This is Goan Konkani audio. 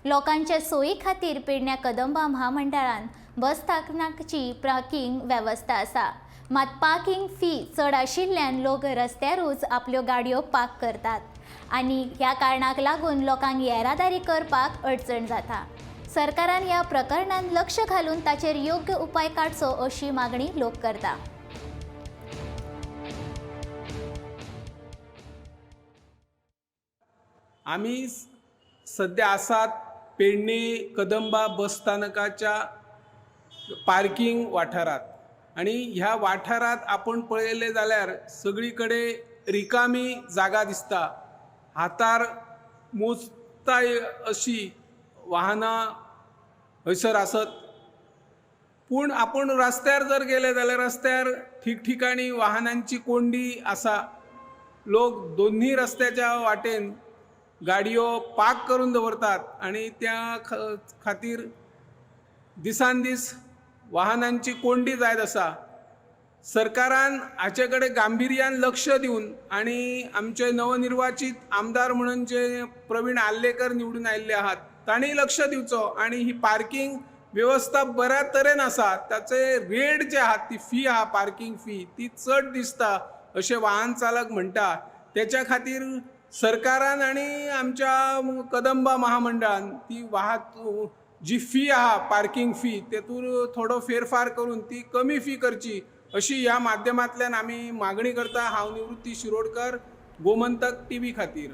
लोकांच्या सोयी खातीर पेडण्या कदंबा म्हामंडळान बस स्थानकाची पार्किंग वेवस्था आसा. मात पार्किंग फी चड आशिल्ल्यान लोक रस्त्यारूच आपल्यो गाडयो पार्क करतात आनी ह्या कारणाक लागून लोकांक येरादारी करपाक अडचण जाता. सरकारान ह्या प्रकरणान लक्ष घालून ताचेर योग्य उपाय काडचो अशी मागणी लोक करता. आमी सद्या आसात पेडणे कदंबा बस स्थानकाच्या पार्किंग वाठारांत आनी ह्या वाठारांत आपूण पळयलें जाल्यार सगळी कडेन रिकामी जागा दिसता. हातार मोजता अशी वाहनां हयसर आसत, पूण आपूण रस्त्यार जर गेले जाल्यार रस्त्यार ठिकठिकाणी वाहनांची कोंडी आसा. लोक दोनूय रस्त्याच्या वाटेन गाडयो पार्क करून दवरतात आनी त्या खातीर दिसान दीस वाहनांची कोंडी जायत आसा. सरकारान हाचे कडेन गांभिर्यान लक्ष दिवन आनी आमचे नवनिर्वाचीत आमदार म्हणून जे प्रवीण आर्लेकर निवडून आयिल्ले आहात तांणी लक्ष दिवचो आनी ही पार्किंग वेवस्था बऱ्या तरेन आसा, ताचे रेट जे आहात, ती फी आहा पार्किंग फी ती चड दिसता अशें वाहन चालक म्हणटा. तेच्या खातीर सरकारान आनी आमच्या कदंबा महामंडळान ती वाहतूक जी फी आहा पार्किंग फी तेतूर थोडो फेरफार करून ती कमी फी करची अशी ह्या माध्यमांतल्यान आमी मागणी करता. हांव निवृत्ती शिरोडकर, गोमंतक टीव्ही खातीर.